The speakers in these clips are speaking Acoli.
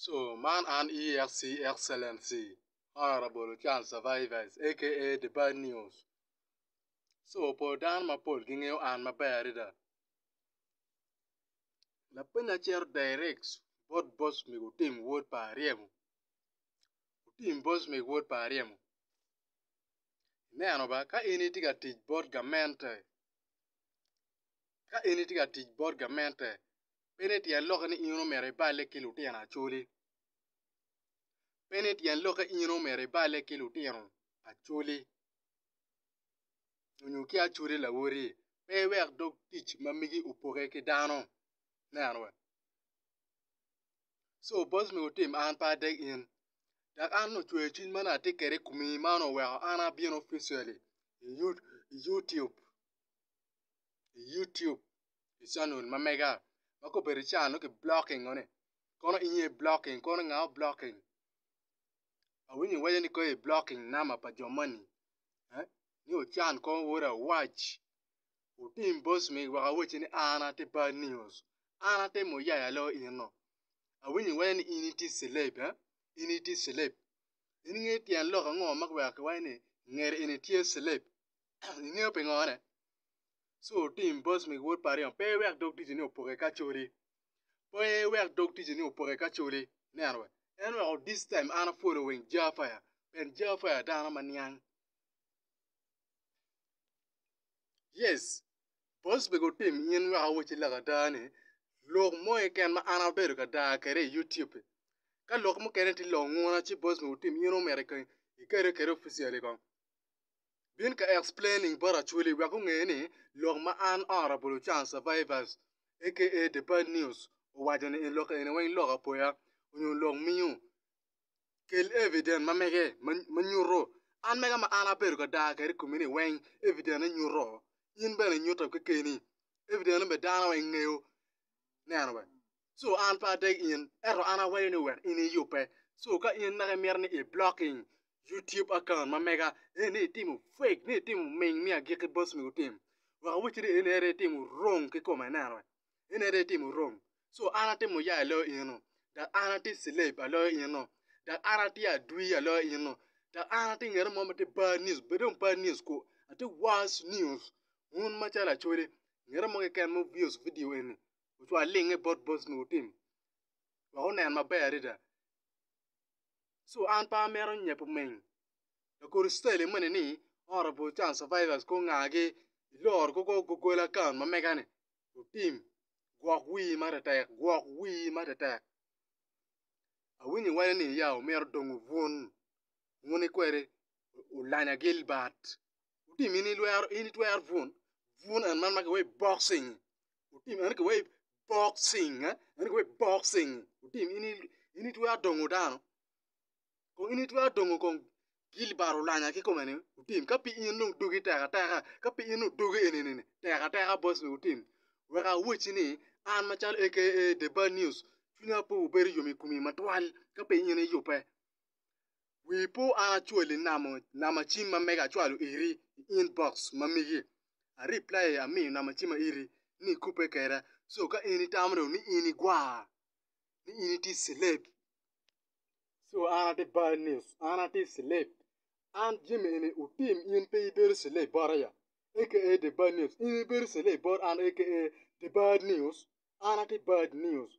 So man an EFC Excellency Honourable Ocan Survivors aka The Bad News. So pol dano mapol gingeyo an maber adada. Lapeny acito direct bot boss mego Otim wod pa Aryemo. Otim boss meg wod pa Aryemo. Ineno ba ka in itye ka tic bot gamente ka in itye ka tic bot gamente pe ni tyen lokke ni in omyero iballe ki lutino acholi pe ni tyen lokke in omyero iballe ki lutino acholi onyo ki acholi lawoti pe iwek dog tic ma megi opoke ki dano ineno wa co bot me otim an pe adek in dok an onongo cwer cwiny ma nongo atye kwede i komi ma onongo oweko an abino officially i youtube i youtube i canel ma mega ma kobedo ca nongo ki blocking ni kono in aye i blocking kono nga o blocking awinyo iwaco ni kono i blocking namba pa jo moni ni ocan kong wod awac otim boss me wek awacci ni an atye bad news an atye muyaya loyo in-nu awinyo iwaco ni in itye celeb in itye celeb in ingeyo tyen lok ango ma kiweko kiwaco ni ngeri eni tye celeb ingeyo pingo ne? Co otim boss me wod pa Aryemo pe iwek dog ticci ni opoke ki Acholi pe iwek dog ticci ni opoke ki Acholi ineno wa en oweko this time an a following Jah fire pien Jah fire dano ma niang yes boss bene otim in wek awacci lok ada ni lok mo keken ma an abedo ka daa kwede i youtube ka lok mukene tye lok nguna ci boss bene otim in omyero ikete kwede officially kong. Bin ka explaining bot Acholi wek gunge ni lok ma an Honourable Ochan Survivors aka The Bad News owaco ni lok eni weng lok apoya onyo lok miyo kel evidence ma mege ma nyuto an mega ma an abedo ka daa kwede i komi ni weng evidence ne nyuto in bene inyuto kekeni evidence ne bene dano weng ngeyo neno bene. Co an pe adeg in, ento an awaco ni wek in iyubbe. Co ka in naka imito ni i blocking YouTube account ma mega, eni ni itimo fake, ni itimo ming me agikki bot mi otim. Wek awacci ni eni aye itimo wrong kikome ineno, eni aye itimo wrong. Co an atimo ya aloyo ino, dok an atye celeb aloyo ino, dok an atye adwi aloyo ino, dok an atye ngat mo ma tye bad news, bed dong bad news ko, atye worst news. Wun macalo acholi, ngat mo keken ma views video eni, ocwal linge bot boss me otim wek onen maber adada so an pe amito nyebo ming lakodi style moni ni honourable Chan survivors kong ngagi iloro koko gogol account ma mega ni otim gwok wii matetek gwok wii matetek awinyo iwaco ni ya omito dongo bun wun kwede olanya Gilbert otim in itwero bun bun en man ma kiwaco ni boxing Otim eno kiwaco boxing eno kiwaco boxing otim in itwero dongo dano kong in itwero dongo kong Gilbert Olanya kikome ni otim ka pe in dong dogi tek ateka ka pe in dong dogi eni ni tek ateka boss wek otim wek awacci ni an macalo aka the bad news cwinya pe obedo yom i komi matwal ka pe in iyubbe. Wi po an acwali nama cim ma mega acwalo iri i inbox ma megi a reply amiyo nama cim-ma iri ni ikubbe kweda so ka in itamo dong ni in igwar ni in itye celeb so an atye bad news an atye celeb an jami eni otim in pe ibedo celeb bota ya aka the bad news in ibedo celeb bot an aka the bad news an atye bad news.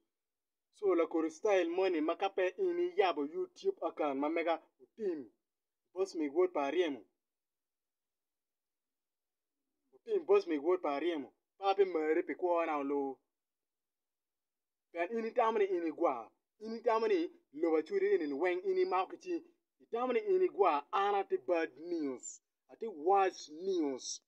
Co lakodi citayil moni ma ka pe in iyabo YouTube account ma mega otim Bosmic wod pa Aryemo otim Bosmic wod pa Aryemo pe abimari pi kwona oluu pien in itamo ni in igwar in itamo ni lobo Acholi eni weng in imako ki cingi itamo ni in igwar an atye bad news atye worse news.